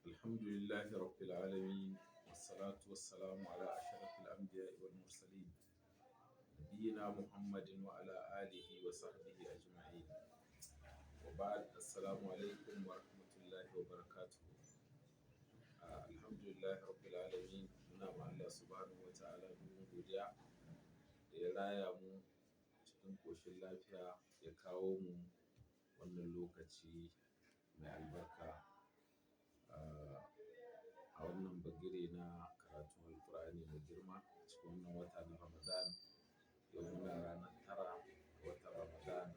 الحمد لله رب العالمين، والصلاة والسلام على أشرف الأنبياء والمرسلين، نبينا محمد وعلى آله وصحبه أجمعين. وبعد، السلام عليكم ورحمة الله وبركاته. الحمد لله رب العالمين، muna ma Allah subhanahu wa ta'ala dubun godiya da ya raya mu cikin ƙoshin lafiya, ya kawo mu wannan lokaci mai albarka a wannan bagire na karatun Alkur'ani mai girma cikin wannan wata na Ramadan. Yau muna ranar 9 ga watan Ramadan,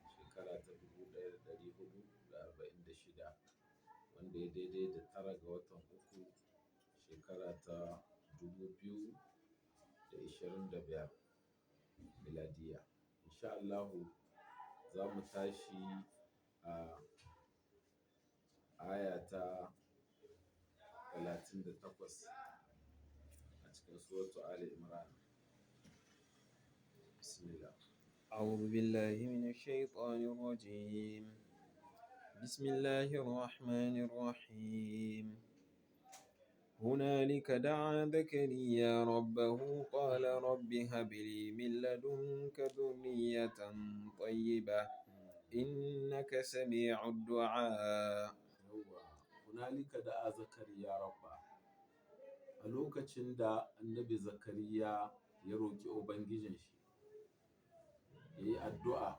shekara ta 1446, wanda ya daidai da 9 ga watan 3, shekara ta 2025 miladiya. Insha Allahu za mu tashi a aya ta 38 a cikin suratu Ali Imran. Bismillah. أعوذ بالله من الشيطان الرجيم. بسم الله الرحمن الرحيم. هنالك دعا زكريا ربه، قال رب هب لي من لدنك ذرية طيبة إنك سميع الدعاء. Yawwa, hunalika da'a Zakariya rabba. A lokacin da Annabi Zakariya ya roƙi Ubangijin shi, ya yi addu'a,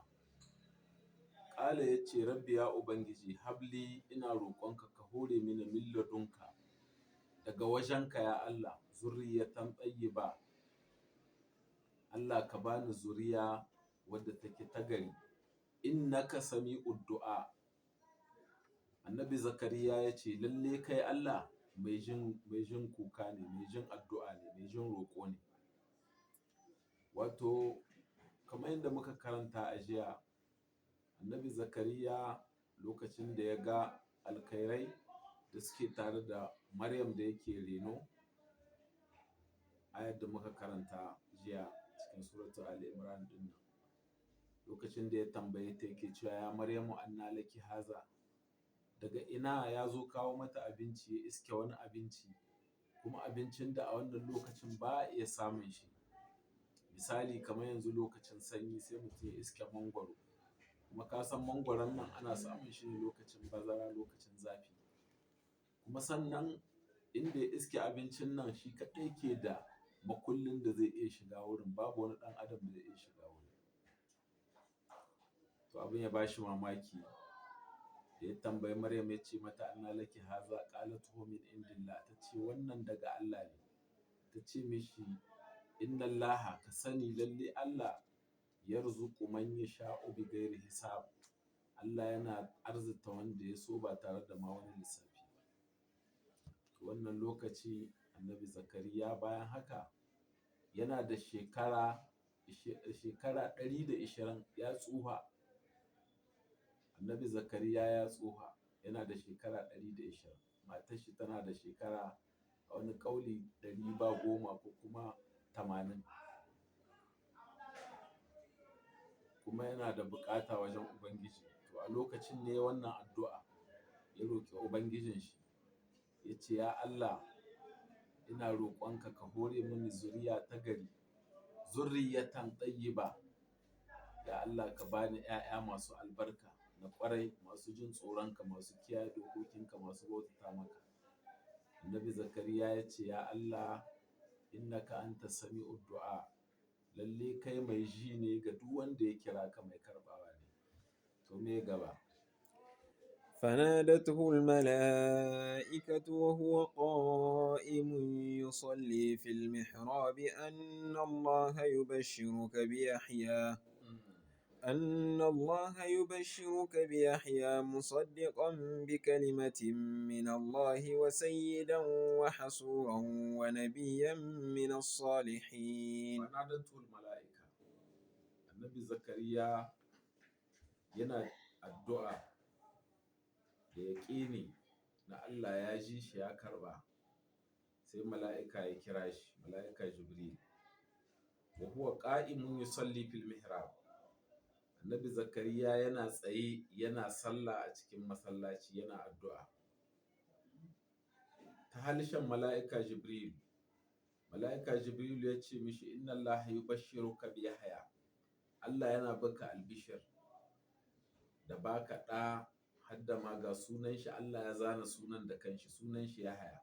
ƙala ya ce, Rabbi, ya Ubangiji, habli, ina roƙonka ka hore mini, min ladunka, daga wajenka, ya Allah, zurriyatan ba. Allah, ka bani zuriya wadda take ta gari. Innaka sami'ud du'a. Annabi Zakariya ya ce, lalle kai Allah mai jin kuka ne, mai jin addu'a ne, mai jin roƙo ne. Wato, kamar yadda muka karanta a jiya, Annabi Zakariya, lokacin da ya ga alkhairai da suke tare da Maryam da yake reno, ayar da muka karanta jiya cikin suratu Ali Imran din nan, lokacin da ya tambaye ta, yake cewa, ya Maryamu, anna laki haza? Daga ina ya zo kawo mata abinci, ya iske wani abinci, kuma abincin da a wannan lokacin ba a iya samun shi. Misali, kamar yanzu lokacin sanyi, sai mutum ya iske mangwaro, kuma ka san mangwaron nan ana samun shi ne lokacin bazara, lokacin zafi. Kuma sannan inda ya iske abincin nan, shi kaɗai ke da makullin da zai iya shiga wurin, babu wani ɗan adam da zai iya shiga wurin. To, abin ya bashi mamaki da ya tambayi Maryam, ya ce mata, anna laki haza? Qalat huwa min indillah. Ta ce wannan daga Allah ne. Ta ce mishi, inna Allaha, ka sani lalle Allah, yarzuqu man yasha'u bi ghairi hisab. Allah yana arzita wanda ya so ba tare da ma wani lissafi ba. To, wannan lokaci Annabi Zakariya, bayan haka, yana da shekara 120, ya tsufa. Annabi Zakariya ya tsufa, yana da shekara 120, matar shi tana da shekara, a wani ƙauli, 110 ko kuma 80, kuma yana da buƙata wajen Ubangiji. To, a lokacin ne wannan addu'a, ya roƙi Ubangijin shi, ya ce, ya Allah, ina roƙonka ka hore mini zuriya ta gari, zurriyatan tayyiba. Ya Allah, ka bani 'ya'ya masu albarka, na ƙwarai, masu jin tsoronka, masu kiyaye dokokinka, masu bautata maka. Annabi Zakariya ya ce, ya Allah, innaka anta sami'ud du'a, lalle kai mai ji ne ga duk wanda ya kira ka, mai karbawa ne. To, me gaba? فنادته الملائكة وهو قائم يصلي في المحراب أن الله يبشرك بيحيى مصدقا بكلمة من الله وسيدا وحصورا ونبيا من الصالحين. fanadatul mala'ika. Annabi Zakariya yana addu'a da yaƙini na Allah ya ji shi, ya karba, sai mala'ika ya kira shi, mala'ika Jibril. Wa huwa qa'imun yusalli fil mihrab. Annabi Zakariya yana tsaye yana sallah a cikin masallaci, yana addu'a. Ta halishan mala'ika Jibril. Mala'ika Jibril ya ce mishi inna Allaha yubashshiruka bi Yahya. Allah yana baka albishir da baka ɗa hadda ma ga sunan shi Allah ya zana sunan da kanshi sunan shi Yahaya.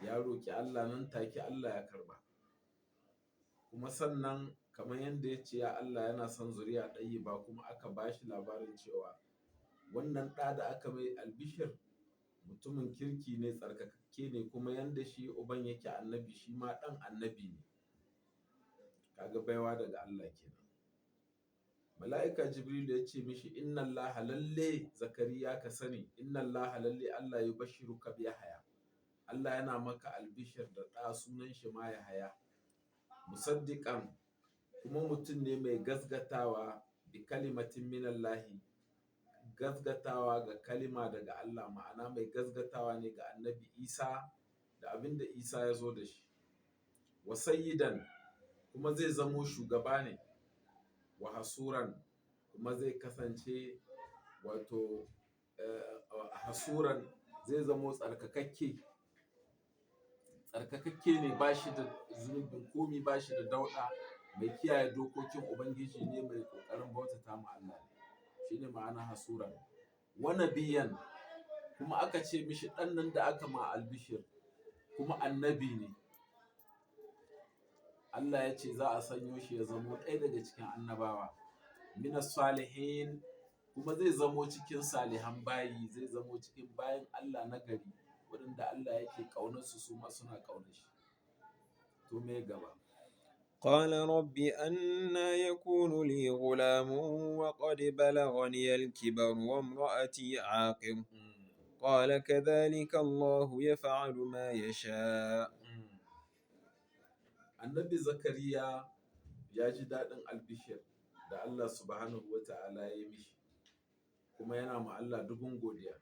Ya roƙi Allah nan take Allah ya karba. Kuma sannan kamar yadda ya ce ya Allah yana son zuriya ɗayyiba kuma aka ba shi labarin cewa wannan ɗa da aka mai albishir mutumin kirki ne tsarkakakke ne kuma yanda shi uban yake annabi shi ma ɗan annabi ne. Kaga baiwa daga Allah kenan. Mala'ika Jibril ya ce mishi inna Allaha lalle Zakariya ka sani inna Allaha lalle Allah yubashshiruka bi Yahya. Allah yana maka albishir da ɗa sunan shi ma Yahaya. Musaddiqan kuma mutum ne mai gazgatawa bi kalimatin minallahi gazgatawa ga kalima daga Allah ma'ana mai gazgatawa ne ga Annabi Isa da abin da Isa ya zo da shi. Wa sayyidan kuma zai zamo shugaba ne wa hasuran kuma zai kasance wato hasuran zai zamo tsarkakakke. Tsarkakakke ne ba shi da zunubin komi ba shi da dauɗa mai kiyaye dokokin Ubangiji ne mai ƙoƙarin bautata ma Allah ne. Shi ne ma'ana hasuran. Wa nabiyyan kuma aka ce mishi ɗan nan da aka ma albishir kuma annabi ne. Allah ya ce za a sanyo shi ya zamo ɗaya daga cikin annabawa. Minas salihin kuma zai zamo cikin salihan bayi zai zamo cikin bayin Allah na gari waɗanda Allah yake ƙaunarsu su ma suna ƙaunar shi. To me gaba? قال رب أنى يكون لي غلام وقد بلغني الكبر وامرأتي عاقر قال كذلك الله يفعل ما يشاء. Annabi Zakariya ya ji daɗin albishir da Allah subhanahu wa ta'ala ya yi mishi kuma yana ma Allah dubun godiya.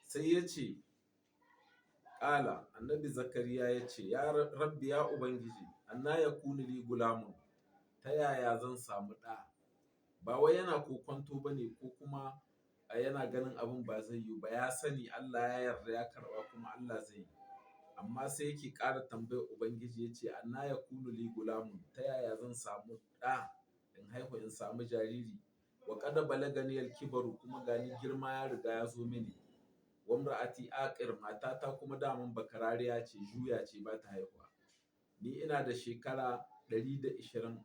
Sai ya ce, ƙala Annabi Zakariya ya ce, ya Rabbi ya Ubangiji, anna yakunu li gulamun, ta yaya zan samu ɗa? Ba wai yana kokwanto ba ne ko kuma yana ganin abin ba zai yiwu ba, ya sani Allah ya yarda ya karɓa kuma Allah zai yi. Amma sai yake ƙara tambayar Ubangiji ya ce, anna yakunu li gulamun, ta yaya zan samu ɗa in haihu in samu jariri? Wa qad balagani al-kibaru kuma gani girma ya riga ya zo mini. Wa imra'ati aqir matata kuma daman bakarariya ce juya ce ba ta haihuwa. Ni ina da shekara 120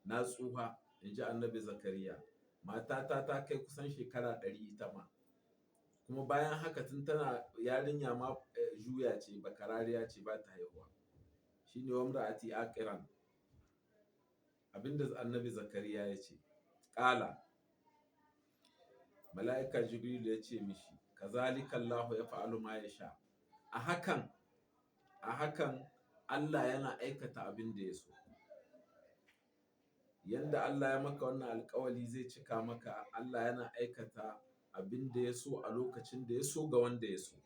na tsufa in ji Annabi Zakariya. Matata ta kai kusan shekara 100 ita ma. Kuma bayan haka tun tana yarinya ma juya ce bakarariya ce ba ta haihuwa. Shi ne wa imra'ati aqiran. Abinda Annabi Zakariya ya ce. Ƙala Mala'ika Jibril ya ce mishi kazalika Allahu yaf'alu ma yasha. A hakan Allah yana aikata abin da ya so. Yanda Allah ya maka wannan alƙawali zai cika maka. Allah yana aikata abin da ya so a lokacin da ya so ga wanda ya so.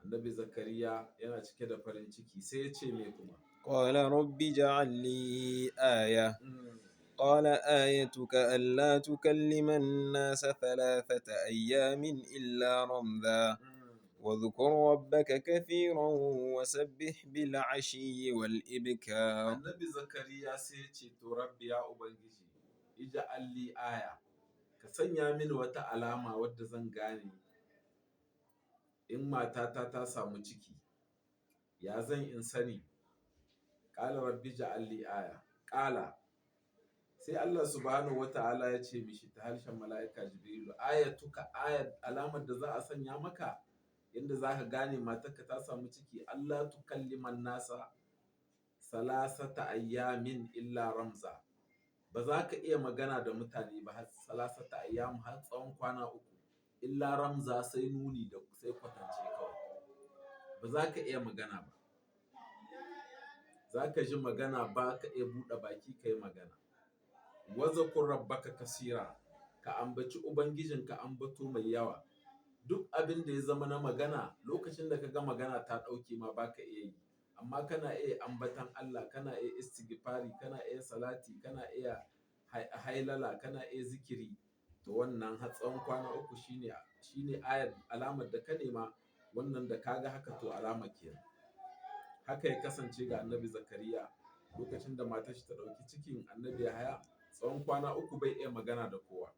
Annabi Zakariya yana cike da farin ciki sai ya ce me kuma? قال رب اجعل لي آية. قال آيتك ألا تكلم الناس 3 أيام إلا رمزا واذكر ربك كثيرا وسبح بالعشي والإبكار. Annabi Zakariya sai ya ce to Rabbi ya Ubangiji ij'al li aya, ka sanya mini wata alama wadda zan gane in matata ta samu ciki, ya zan in sani? Qala rabbi ij'al li aya. Qala sai Allah subhanahu wa ta'ala ya ce mishi ta harshen mala'ika Jibrilu ayatuka ayat alamar da za a sanya maka yanda za ka gane matarka ta samu ciki Allah tukalliman nasa 3 ayyamin illa ramza. Ba za ka iya magana da mutane ba har 3 ayyam har tsawon kwana 3 illa ramza sai nuni da sai kwatance kawai. Ba za ka iya magana ba. Za ka ji magana ba ka iya buɗe baki ka yi magana. Wazakur rabbaka kasira, ka ambaci Ubangijinka ambato mai yawa. Duk abin da ya zama na magana lokacin da ka ga magana ta ɗauke ma ba ka iya yi. Amma kana iya ambatan Allah, kana iya istighfari, kana iya salati, kana iya hailala, kana iya zikiri. To wannan har tsawon kwana 3 shine ayar alamar da ka nema, wannan da ka ga haka to alama kenan. Haka ya kasance ga Annabi Zakariya lokacin da matar shi ta ɗauki cikin Annabi Yahaya, tsawon kwana 3 bai iya magana da kowa.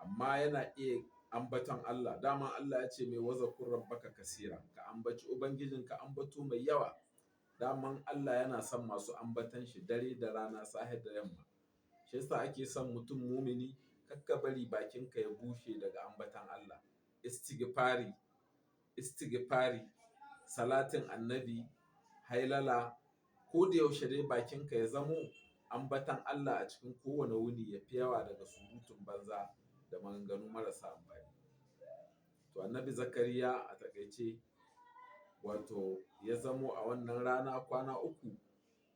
Amma yana iya ambaton Allah. Dama Allah ya ce mai wazakur rabbaka kasira, ka ambaci Ubangijinka ambato mai yawa. Daman Allah yana son masu ambaton shi dare da rana, safe da yamma. Shi yasa ake son mutum mumini kakka bari bakinka ya bushe daga ambaton Allah. Istigfari, istigfari, salatin annabi, hailala, ko da yaushe dai bakinka ya zamo ambaton Allah a cikin kowane wuni ya fi yawa daga surutun banza da maganganu marasa amfani. To Annabi Zakariya a takaice wato ya zamo a wannan rana kwana 3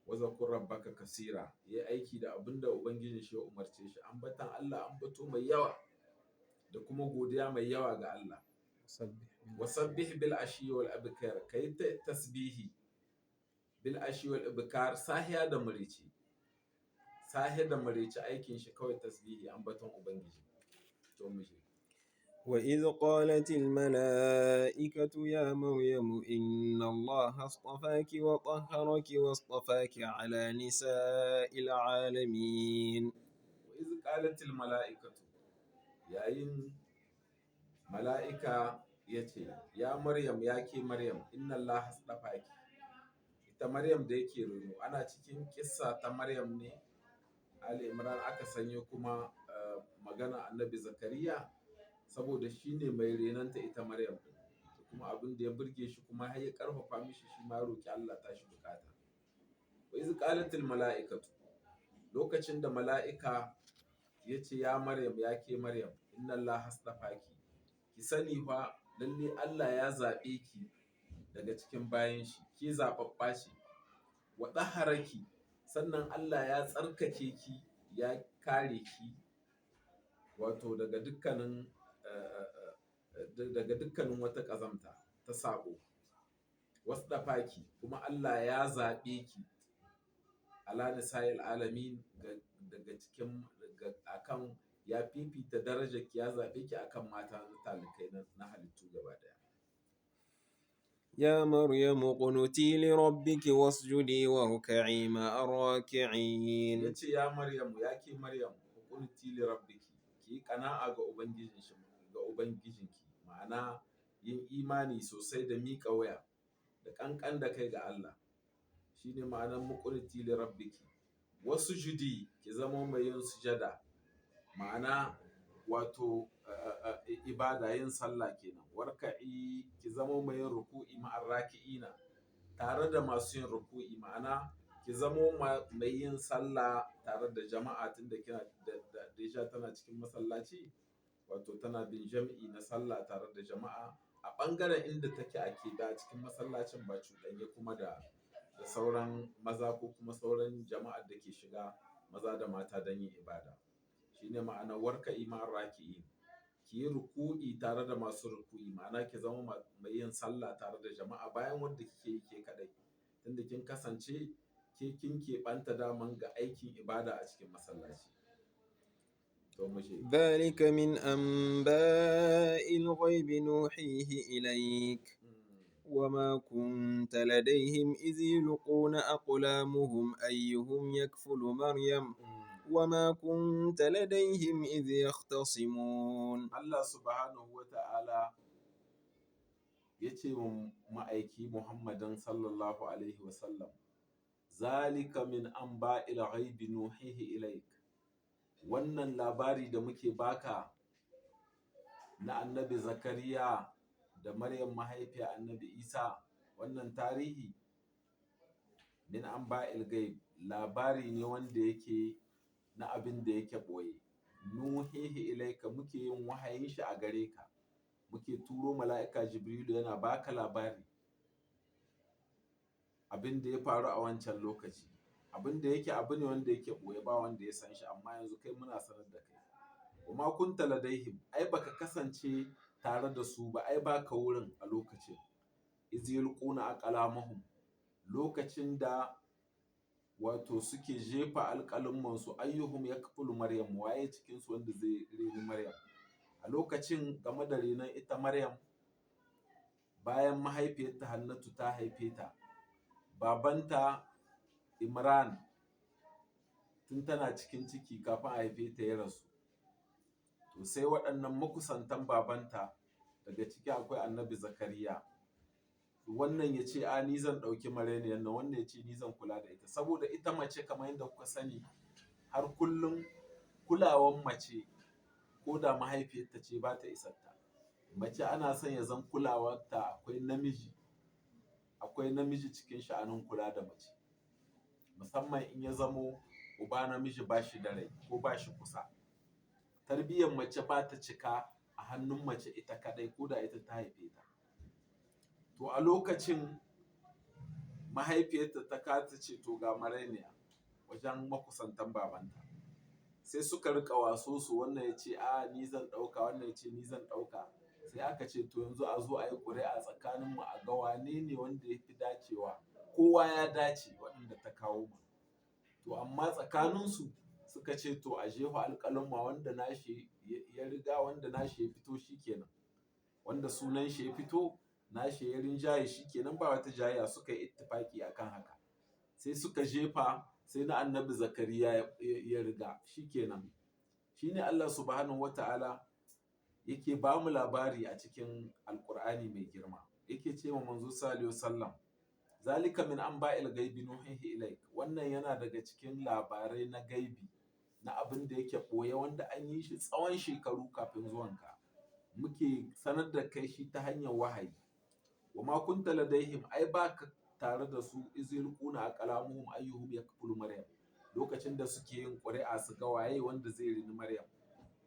wazakur rabbaka kasira, ya yi aiki da abin da Ubangijin shi ya umarce shi, ambaton Allah ambato mai yawa da kuma godiya mai yawa ga Allah. Wasabbih bil ashi wal abkar, kai ta tasbihi bil ashi wal abkar sahiya da maraice. Sahe da maraice aikin shi kawai tasbihi ambaton Ubangiji. To mu je. وإذ قالت الملائكة يا مريم إن الله اصطفاك وطهرك واصطفاك على نساء العالمين. وإذ قالت الملائكة yayin mala'ika ya ce ya Maryam, ya ke Maryam, inna Allah astafaki. Ita Maryam da yake reno, ana cikin kissa ta Maryam ne Ali Imran aka sanyo kuma magana Annabi Zakariya, saboda shi ne mai renonta ita Maryam ɗin. Kuma abin da ya burge shi kuma har ya ƙarfafa mishi shi ma roki Allah tashi bukata. Wa iz qalatil mala'ikatu, lokacin da mala'ika ya ce ya Maryam, ya ke Maryam, inna Allah astafaki, ki sani fa lalle Allah ya zaɓe ki daga cikin bayin shi, ki zaɓaɓɓa ce. Wa ɗaharaki, sannan Allah ya tsarkake ki, ya kare ki wato daga dukkanin wata ƙazamta ta saɓo. Wasdafaki, kuma Allah ya zaɓe ki ala nisa'il alamin, daga cikin akan ya fifita darajarki, ya zaɓe ki akan mata na talikai na halittu gaba ɗaya. يا مريم اقنتي لربك واسجدي واركعي مع الراكعين. Ya ce ya Maryam, ya ke Maryam, uqnuti li rabbiki, ki kana'a ga Ubangijin shi, ga Ubangijinki, ma'ana yin imani sosai da miƙa waya da ƙanƙan da kai ga Allah. Shine ma'anar muqnuti li rabbiki. Wasujudi, ki zamo mai yin sujada, ma'ana wato ibada, yin sallah kenan. Warka'i, ki zamo mai yin ruku'i ma'ar raki'ina, tare da masu yin ruku'i, ma'ana ki zamo mai yin sallah tare da jama'a, tunda kina da deja tana cikin masallaci, wato tana bin jam'i na sallah tare da jama'a a ɓangaren inda take a keɓe a cikin masallacin, ba cuɗanye kuma da sauran maza ko kuma sauran jama'ar da ke shiga maza da mata don yin ibada. Shine ma'anar warka'i ma'ar raki'in, ki yi ruku'i tare da masu ruku'i, ma'ana ki zama mai yin sallah tare da jama'a bayan wanda kike yi ke kaɗai, tunda kin kasance ke kin keɓanta daman ga aikin ibada a cikin masallaci. To mu je. ذلك من أنباء الغيب نوحيه إليك وما كنت لديهم إذ يلقون أقلامهم أيهم يكفل مريم وما كنت لديهم إذ يختصمون. Allah subhanahu wa ta'ala ya ce wa ma'aiki Muhammadin sallallahu alaihi wasallam, zalika min anba'il ghaibi nuhihi ilaik. Wannan labari da muke baka na Annabi Zakariya da Maryam mahaifiya Annabi Isa, wannan tarihi min anba'il ghaib, labari ne wanda yake na abin da yake ɓoye. Nuhihi ilaika, muke yin wahayin shi a gare ka, muke turo mala'ika Jibrilu yana baka labari abin da ya faru a wancan lokaci. Abin da yake abu ne wanda yake ɓoye, ba wanda ya san shi, amma yanzu kai muna sanar da kai. Kuma kunta ladaihim, ai baka kasance tare da su ba, ai baka wurin a lokacin. Iz yulquna aqlamahum, lokacin da wato suke jefa alƙalummansu ayyuhum yakfulu Maryam, waye cikin su wanda zai reni Maryam. A lokacin game da renon ita Maryam, bayan mahaifiyarta Hannatu ta haife ta, babanta Imran tun tana cikin ciki kafin a haife ta ya rasu. To sai waɗannan makusantan babanta, daga ciki akwai Annabi Zakariya. Wannan ya ce a ni zan ɗauki marainiyar nan, wannan ya ce ni zan kula da ita. Saboda ita mace kamar yadda kuka sani har kullum kulawan mace ko da mahaifiyarta ce ba ta isarta. Mace ana son ya zan kulawarta akwai namiji, akwai namiji cikin sha'anin kula da mace. Musamman in ya zamo uba namiji ba shi da rai ko ba shi kusa. Tarbiyyar mace ba ta cika a hannun mace ita kaɗai ko da ita ta haife ta. To a lokacin mahaifiyarta ta kawo ta ce to ga marainiya wajen makusantan babanta. Sai suka riƙa wasoso, wannan ya ce a ni zan ɗauka, wannan ya ce ni zan ɗauka. Sai aka ce to yanzu a zo a yi ƙuri'a tsakaninmu a ga wane ne wanda ya fi dacewa. Kowa ya dace waɗanda ta kawo ma. To amma tsakaninsu suka ce to a jefa alƙalumma wanda nashi ya riga wanda nashi ya fito shi kenan. Wanda sunan shi ya fito nashi ya rinjaye shi kenan, ba wata jayayya, suka yi ittifaki akan haka. Sai suka jefa, sai na Annabi Zakariya ya riga shi kenan. Shi ne Allah subhanahu wa ta'ala yake ba mu labari a cikin Alƙur'ani mai girma. Yake ce wa Manzo sallallahu alaihi wasallam, zalika min anba'il ghaibi nuhihi ilaik. Wannan yana daga cikin labarai na gaibi, na abin da yake ɓoye wanda an yi shi tsawon shekaru kafin zuwanka. Muke sanar da kai shi ta hanyar wahayi. Wa ma kunta ladaihim, ai baka tare da su, iz yulquna aqlamuhum ayyuhum yakfulu Maryam. Lokacin da suke yin ƙuri'a su ga waye wanda zai reni Maryam.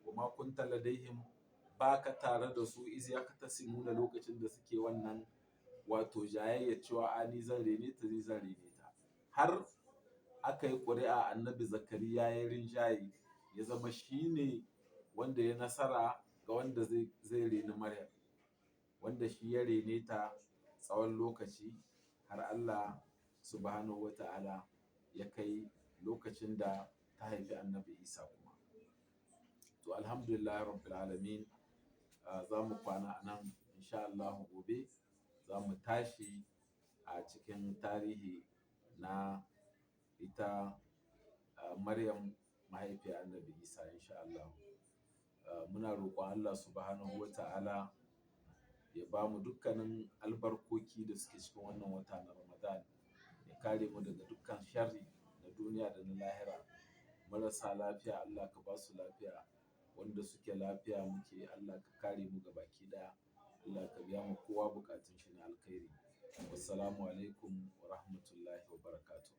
Wa ma kunta ladaihim, baka tare da su, iz yaktasimuna, lokacin da suke wannan wato jayayya cewa a ni zan rene ta, ni zan rene ta. Har aka yi ƙuri'a, Annabi Zakariya ya rinjaye, ya zama shi ne wanda ya nasara ga wanda zai reni Maryam. Wanda shi ya rene ta tsawon lokaci har Allah subhanahu wa ta'ala ya kai lokacin da ta haifi Annabi Isa kuma. To alhamdulillah rabbil alamin, za mu kwana a nan insha Allahu gobe za mu tashi a cikin tarihi na ita Maryam mahaifiyar Annabi Isa insha Allahu. Muna roƙon Allah subhanahu wa ta'ala ya ba mu dukkanin albarkoki da suke cikin wannan wata na Ramadan, ya kare mu daga dukkan sharri na duniya da na lahira. Marasa lafiya Allah ka ba su lafiya, wanda suke lafiya muke Allah ka kare mu gabaki ɗaya. Allah ka biya mu kowa buƙatun shi na alkhairi. Wassalamu alaikum wa rahmatullahi wa barakatuh.